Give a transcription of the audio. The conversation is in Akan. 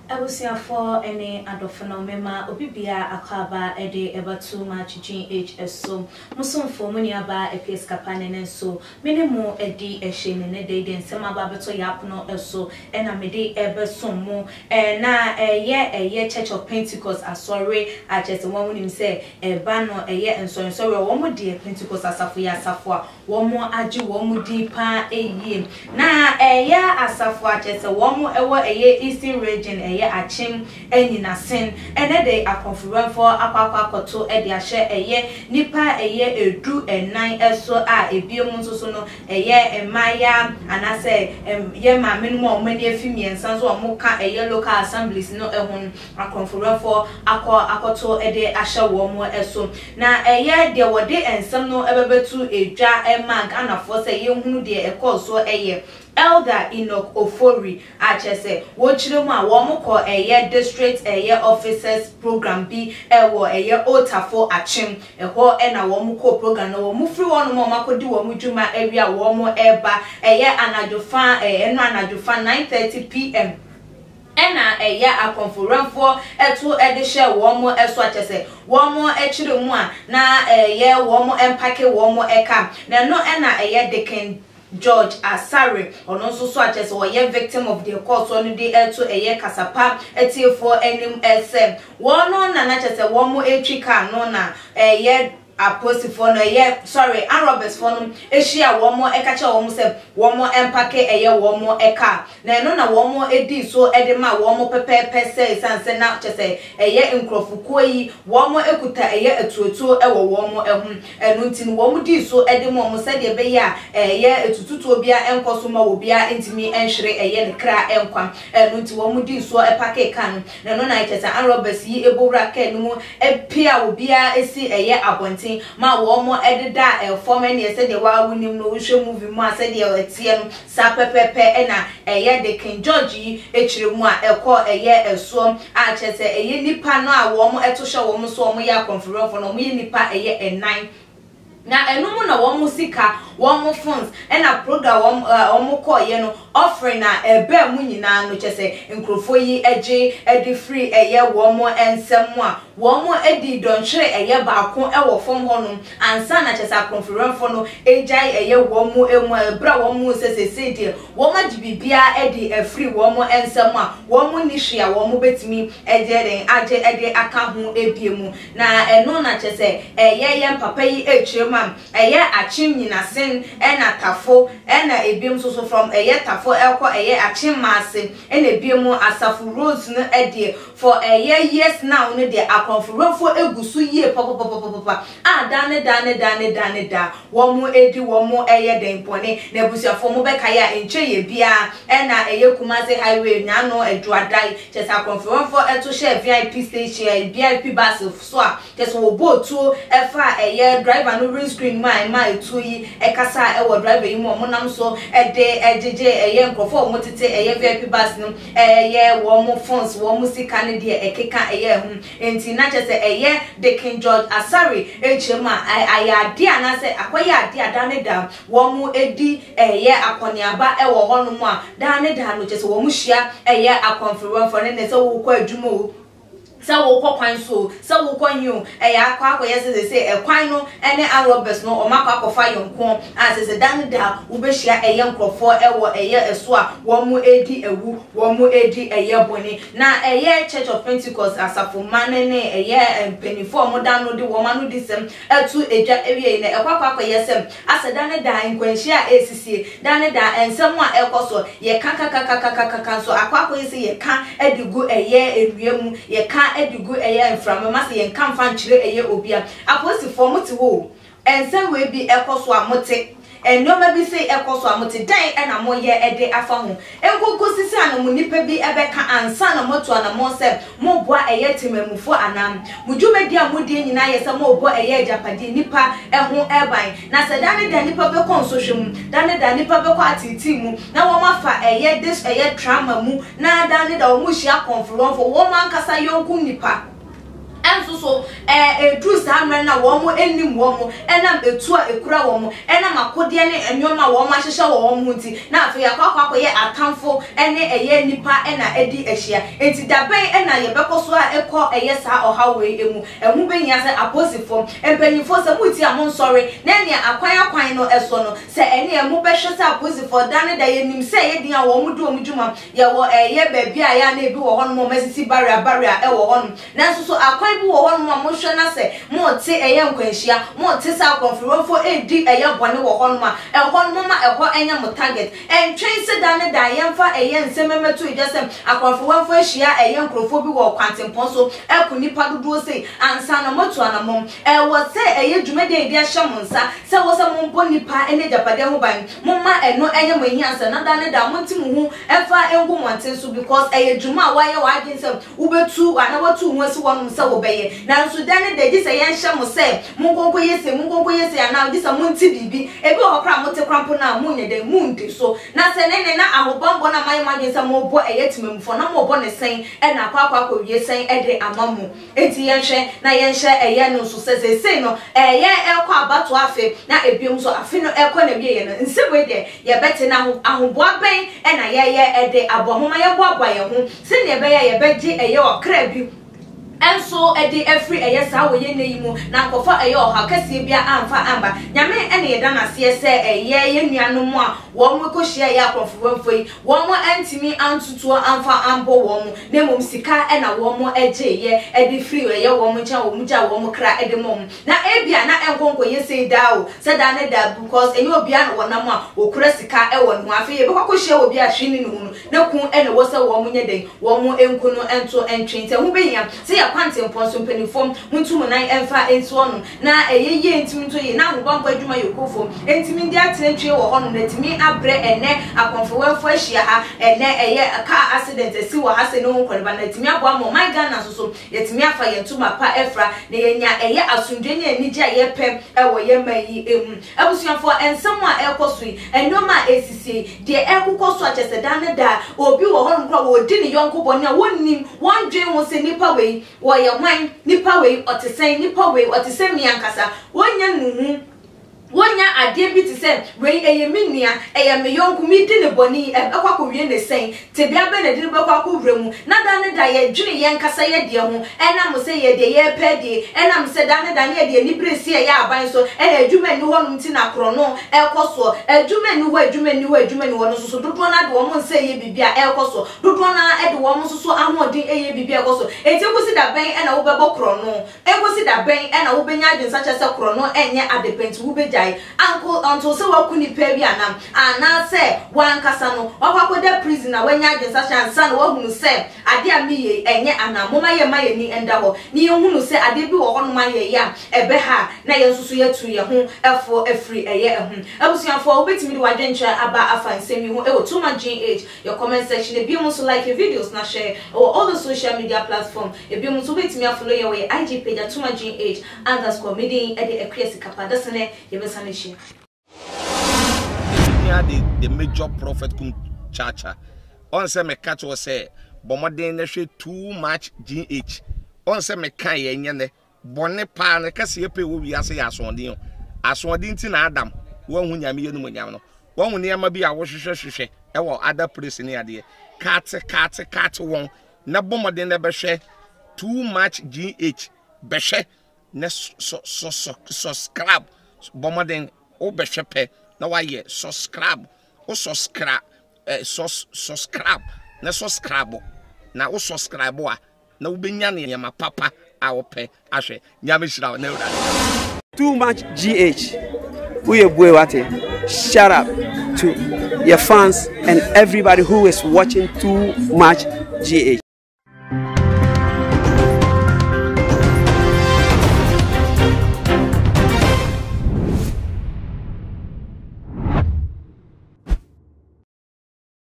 Abusuafoɔ ne adɔfo no mema obi biara akwaaba de ɛba too much GH so. Mo somfoɔ mo nua baa Appiah Sikapa ne ne nso me ne mo adi ahyia mu ɛnɛ da yi deɛ nsɛm aba abɛtɔ yɛn apono so na mede rebɛsom mo. Na ɛyɛ ɛyɛ Church of Pentecost asɔre a kyerɛ sɛ wɔn wonim sɛ ɛba no ɛyɛ nsɔrensɔre a wɔn deɛ Pentecost asafo yɛ asafo a Wɔagye wɔn din paa yie. Na ɛyɛ asafo a kyerɛ sɛ wɔn wɔ ɛyɛ Eastern Region, ɛyɛ Akyem, Anyinasen. Ɛnɛ da yi Akɔmfowɛmfoɔ akɔ akɔ akɔto de ahyɛ ɛyɛ nnipa ɛyɛ ɛdu nnan so a ɛbinom nso so no ɛyɛ mmaayaa anaasɛ yɛ maame nom a wɔn ani afi mmiɛnsa nso a wɔka ɛyɛ local assemblies no ho no. Akɔmfowɛmfoɔ akɔ akɔto de ahyɛ wɔn so. Na ɛyɛ deɛ wɔde nsɛm no bɛbɛto dwa ma Ghanafoɔ sɛ yɛnhunu deɛ ɛkɔɔ soɔ ɛyɛ Elder Enoch Ofori a kyerɛ sɛ wɔkyerɛ mu a wɔn kɔ ɛyɛ district ɛyɛ officers program bi ɛwɔ ɛyɛ Otafo Akyem ɛhɔ ɛna wɔn kɔɔ program no wɔn firi hɔ nom a wɔn akɔdi wɔn dwuma awie a wɔn ɛreba ɛyɛ anadwo fa ɛno anadwo fa 9:30 PM. Ɛna ɛyɛ akɔmfowɛmfoɔ to de hyɛ wɔn so a kyerɛ sɛ wɔn kyere mu a na ɛyɛ wɔn mpake wɔn ka. Na ɛno na ɛyɛ Deacon George Asare ɔno nso so a kyerɛ sɛ ɔyɛ victim of deɛ ɛkɔɔ soɔ no de reto ɛyɛ kasapa atiefoɔ anim sɛ wɔn na na kyerɛ sɛ wɔn retwi car no na ɛyɛ Apolisifoɔ no ɛyɛ sorry armed robbers foɔ no hyia wɔn ka kyerɛ wɔn sɛ wɔn mpake ɛyɛ wɔn car na ɛno na wɔn dii so de maa wɔn pɛpɛɛpɛ sɛ ɛsiane sɛ na kyerɛ sɛ ɛyɛ nkorɔfokuo yi wɔn kuta ɛyɛ atuotuo wɔ wɔn ho ɛno nti no wɔn dii so de ma wɔn sɛdeɛ ɛbɛyɛ a ɛyɛ atututuo biara nkɔ so ma obiara ntumi nhwere ɛyɛ ne kra nkwa ɛno nti wɔn dii soɔ pakee car no Na ɛno na kyerɛ sɛ armed robbers yi bɔ wura car no mu pia obiara si ɛyɛ abɔnten ma wɔn deda fam ɛneɛ sɛdeɛ waa wonim no wohwɛ movie mu a sɛdeɛ ɛteɛ no saa pɛpɛpɛ na ɛyɛ de King George yi kyerɛ mu a ɛkɔ ɛyɛ ɛsoɔ a kyerɛ sɛ ɛyɛ nipa no a wɔn to hyɛ wɔn so wɔn yɛ akɔmfowɛmfoɔ no wɔn yɛ nipa ɛyɛ ɛnan Na ɛno mu na wɔn sika, wɔn phones, ɛna program wɔn a wɔn kɔɔyɛ no offering a ɛbaa mu nyinaa no kyerɛ sɛ nkurɔfoɔ yi gye de firi ɛyɛ wɔn nsam a wɔn dii dɔnhwere ɛyɛ baako wɔ fam hɔ nom ansa na kyerɛ sɛ akorɔmfowɛmfoɔ no gyae ɛyɛ wɔn mu ɛberɛ a wɔn huu sɛ seesei deɛ wɔn agye biribiara de afiri wɔn nsam a wɔn nni hwee a wɔn bɛtumi de agye de aka ho bio mu. Na ɛno na kyerɛ sɛ ɛyɛ yɛn papa yi rekyerɛ mu a ɛyɛ akyem nyinasen ɛna tafo ɛna ebinom nso so from ɛyɛ tafo ɛkɔ ɛyɛ akyem maase ɛna ebinom asafo roads no ɛdeɛ for ɛyɛ years now no deɛ akɔnfowurafoɔ egu so yie papapapapapa a daa ne daa ne daa ne daa ne daa wɔn edi wɔn ɛyɛ dɛn bɔne na abusuafoɔ mo bɛkae a nkyɛ yɛ biara ɛna ɛyɛ Kumasi highway nyaano adwoadae Kyerɛ sɛ akɔmfewamfoɔ to hyɛɛ VIP station a VIP bus so a kyerɛ sɛ wɔbɔɔ tuo faa ɛyɛ driver no windscreen mu a ɛmaa etuo yi kasaa ɛwɔ driver yi mu a wɔnam so de gyegye ɛyɛ nkorɔfoɔ a wɔtete ɛyɛ VIP bus no ɛyɛ wɔn phones wɔn sika ne deɛ ɛkeka ɛyɛ ho nti na kyerɛ sɛ ɛyɛ Deacon George Asare kyerɛ mu a ayɛ adeɛ anaasɛ akɔyɛ adeɛ a da ne da Wɔdi ɛyɛ akɔneaba wɔ hɔnom a, daa ne daa no kyerɛ sɛ wɔhyia ɛyɛ akɔmfewɛmfoɔ no ne sɛ wokɔ adwuma o, sɛ wokɔ kwan so o, sɛ wokɔ he o, ɛyɛ akɔ akɔyɛ sɛ seesei ɛkwan no ne arɔbɛs no wɔn akɔ akɔfa yɔnko a seesei daa ne daa wobɛhyia ɛyɛ nkorɔfoɔ wɔ ɛyɛ ɛso a wɔredi awu, wɔredi ɛyɛ bɔne. Na ɛyɛ Church of Pentecost asafo mma no ne ɛyɛ mpaninfoɔ a wɔda ano de wɔn anodisɛm to dwa awiei no, ɛkɔ akɔ akɔyɛ sɛ asɛ da ne da nkwanhyia a ɛresisie, da ne da nsɛm a ɛrekɔ so, yɛka kakakakakaka nso akɔ akɔyɛ sɛ yɛka de gu ɛyɛ nnua mu, yɛka de gu ɛyɛ mframa mu, asɛ yɛnka mfa nkyerɛ ɛyɛ obia. Apolisifoɔ mote hɔ o, nsɛm wei bi ɛkɔ so a mote. Nnoɔma bi sei ɛkɔ so a, mote dɛn na moyɛ de afa ho? Nkokosi sɛ ana mo nipa bi bɛka ansa na moatu anamɔn sɛ moboa ɛyɛ temanmufoɔ anaa? Mo dwumadie a modie nyinaa yɛ sɛ morebɔ ɛyɛ agyapadeɛ, nnipa, ho ban. Na sɛ da ne da nnipa bɛkɔ nsɔhwɛ mu, da ne da nnipa bɛkɔ ateetee mu, na wɔn afa ɛyɛ this ɛyɛ trauma mu, na da ne da wɔn rehyia akɔmforɔmfoɔ, wɔn ankasa yɔnko nnipa. Nanso so ɛduru saa mmerɛ no a wɔn nnim wɔn, ɛnam etuo a ɛkura wɔn, ɛnam akodeɛ ne nneɛma a wɔn ahyehyɛ wɔ wɔn ho nti, na afei akɔ akɔ akɔyɛ atamfo ne ɛyɛ nnipa na adi ahyia. Enti dabɛn na yɛbɛkɔ so a ɛkɔ ɛyɛ saa ɔhaw wei mu? Ɛho bɛhia sɛ apolisifoɔ, mpanyinfoɔ sɛ moretie a monsɔre, na ɛnea akwan akwan no soɔ no, sɛ ɛneɛ mobɛhwɛ sɛ apolisifoɔ da ne da yɛnim sɛ ɛyɛ den a wɔn di wɔn dwuma, yɛwɔ ɛyɛ baabi a ɛyɛ a na ebi wɔ hɔnom a wɔasisi barrier barrier wɔ hɔnom, Nanso so akwan bi wɔ hɔnom a mohwɛ na sɛ mote ɛyɛ nkwanhyia, mote sɛ akorɔmfrewɛmfoɔ redi ɛyɛ bɔne wɔ hɔnom a, ɛhɔ no momma ɛhɔ nyɛ mo target. Ɛntwɛn sɛ da ne da yɛmfa ɛyɛ nsɛm mmɛto dwa sɛ akorɔmfrewɛmfoɔ ahyia ɛyɛ nkorɔfoɔ bi wɔ kwantempɔn so aku nnipa dodoɔ sei ansa na moatu anamɔn. Ɛwɔ sɛ ɛyɛ dwumadie a yɛde ahyɛ mo nsa sɛ ɛwɔ sɛ mobɔ nnipa ne agyapadeɛ ho ban. Momma ɛno nyɛ mo ahiasɛm na da ne da monte mo ho mfa ngu mmɔnten so because ɛyɛ dwuma a woayɛ w'adwene sɛ Wubetu anaa woatu wo ho asi hɔnom sɛ wobɛyɛ. Nanso dɛn ne dɛn? Gye sɛ yɛnhyɛ mo sɛ monkɔ nkɔyɛ sei, monkɔ nkɔyɛ sei, anaa gye sɛ monte biribi. Ebi wɔ hɔ koraa a mote koraa mpo no a, monyɛ dɛn? Mundi so. Na sɛ ne ne na ahobammɔ no a moayɛ mo adwene sɛ morebɔ ɛyɛ temamufo na morebɔ no sɛn na akɔ akɔ akɔwie sɛn de ama mo? Enti yɛnhwɛ na yɛnhyɛ ɛyɛ no nso sɛ seesei no ɛyɛ ɛrekɔ abatoɔ afe na ebio nso afe no ɛrekɔ n'awieɛ no, nsɛm wei deɛ yɛbɛte. Na ahoboa bɛn na yɛreyɛ de aboa? Momma yɛmmoaboa yɛn ho Sɛnea ɛbɛyɛ a yɛbɛgye ɛyɛ ɔkra bi nso de afiri ɛyɛ saa wɔ yɛn nna yi mu na ankɔfa ɛyɛ ɔhaw kɛseɛ biara amfa amba. Nyame na yɛda no aseɛ sɛ ɛyɛ yɛn nuanom a wɔn kɔhyia ɛyɛ akorɔmfowɛmfoɔ yi, wɔn antumi antutuo amfa ambɔ wɔn, na mmom sika na wɔn gyeeɛ de firi ɛyɛ wɔn nkyɛn a wɔn gyaa wɔn kra de ma wɔn. Na ebia na ɛnkɔ nkɔyɛ sei daa o, sɛ daa ne daa because ɛnyɛ obiara na wɔnam a wɔkura sika wɔ ne ho. Afei yɛbɛkɔ akɔhyia obi a hwee nni ne ho no, na ku na ɛwɔ sɛ wɔn nyɛ dɛn, wɔn nku no nto ntwe. Nti ɛho bɛhia sɛ yɛn akwantempɔn so mpanimfoɔ montu mo nan mfa nsi hɔnom na ɛyɛ yie ntumi ntɔ yie na ahobammɔ adwumayɛkuofoɔ ntumi ndi atenetwe wɔ hɔnom na atumi abrɛ ɛnnɛ akɔmfowɛmfoɔ ahyia ha ɛnnɛ ɛyɛ car accident asi wɔ ha sei ne ho nkɔneba na atumi aboa ma ɔman Ghana nso so Yɛatumi afa yɛn ntoma pa afira, na yɛanya ɛyɛ asomdwoe ne anigye a yɛpɛ wɔ yɛn man yi mu. Abusuafoɔ, nsɛm a ɛrekɔ so yi, nneɛma a ɛresisi yi, deɛ ɛrekokɔ so a kyerɛ sɛ daa ne daa, obi wɔ hɔnom koraa a ɔredi ne yɔnko bɔne a wɔnnim, wɔndwen ho sɛ nipa wei, ɔyɛ hwan, nipa wei, ɔte sɛn, nipa wei, ɔte sɛ me ankasa. Wɔnnya nnuhu. Wonya adeɛ bi te sɛ, wei ɛyɛ me nua, ɛyɛ me yɔnko, medi no bɔne yi, ɛbɛkɔ akɔwie no sɛn? Tebea bɛn na ɛde no bɛkɔ akɔwura mu? Na da ne da yɛdwene yɛn ankasa yɛ deɛ ho, ɛnam sɛ yɛyɛ deɛ yɛrepɛ adie, ɛnam sɛ da ne da ne yɛde anibere si ɛyɛ aban so, ɛna adwuma nni hɔnom nti na korɔno ɛrekɔ soɔ. Adwuma nni hɔ, adwuma nni hɔ, adwuma nni hɔ no nso so dodoɔ no ara de wɔn nsa reyɛ biribi a ɛrekɔ soɔ. Dodoɔ no ara de wɔn nso so ahoɔden reyɛ biribi a ɛrekɔ so. Enti ɛkɔsi da bɛn na wobɛbɔ korɔno? Enkosi da bɛn na wobenya adwensakyera sɛ korɔno nyɛ adepa nti wobegyae? Anko until sɛ woaku nipa awie anaa? Anaasɛ w'ankasa no woakɔ akɔda prison na woanya adwensakyera ansa na woahunu sɛ ade a meyɛ yi ɛnyɛ anaa? Momma yɛmma yɛn ani nda hɔ na yɛnhunu sɛ adeɛ bi wɔ hɔnom a yɛyɛ a ɛbɛha a na yɛn nso so yɛatu yɛn ho fo afiri ɛyɛ ho. Abusuafoɔ wobɛtumi de w'adwenkyerɛ aba afa nsɛm yi ho wɔ Too Much GH yɛ comment section ebiom nso like yɛ videos na share wɔ all the social media platform Ebiom nso wobɛtumi afollow yɛn wɔ yɛn IG page atomagh underscore Me din de Akua Sikapa Dasene yɛbɛsan ahyia. Hia de the major prophet kum chacha ɔn sɛ meka kyerɛ sɛ bɔ mmɔden na hwɛ too much gh ɔn sɛ meka yɛ nyɛ nɛ bɔne paa no kɛseɛ pɛ wɔ wiase yɛ asoɔden o asoɔden nti na Adam wanhu nyame yɛ numonyam no wahu nneɛma bi a wohwehwɛ hwehwɛ ɛwɔ other place ne adeɛ kaate kaate kaate wɔn na bɔ mmɔden na bɛhwɛ too much gh bɛhwɛ na sɔ sɔ sɔ subscribe bɔ mmɔden wobɛhwɛ pɛ na wayɛ subscribe wo subscribe eh, sus subscribe na subscribe na wo subscribe a na wobɛnya nneɛma papa a wopɛ ahwɛ nyame hyira wo na awurade Too much GH woyɛ bue wate shut up to your fans and everybody who is watching too much GH.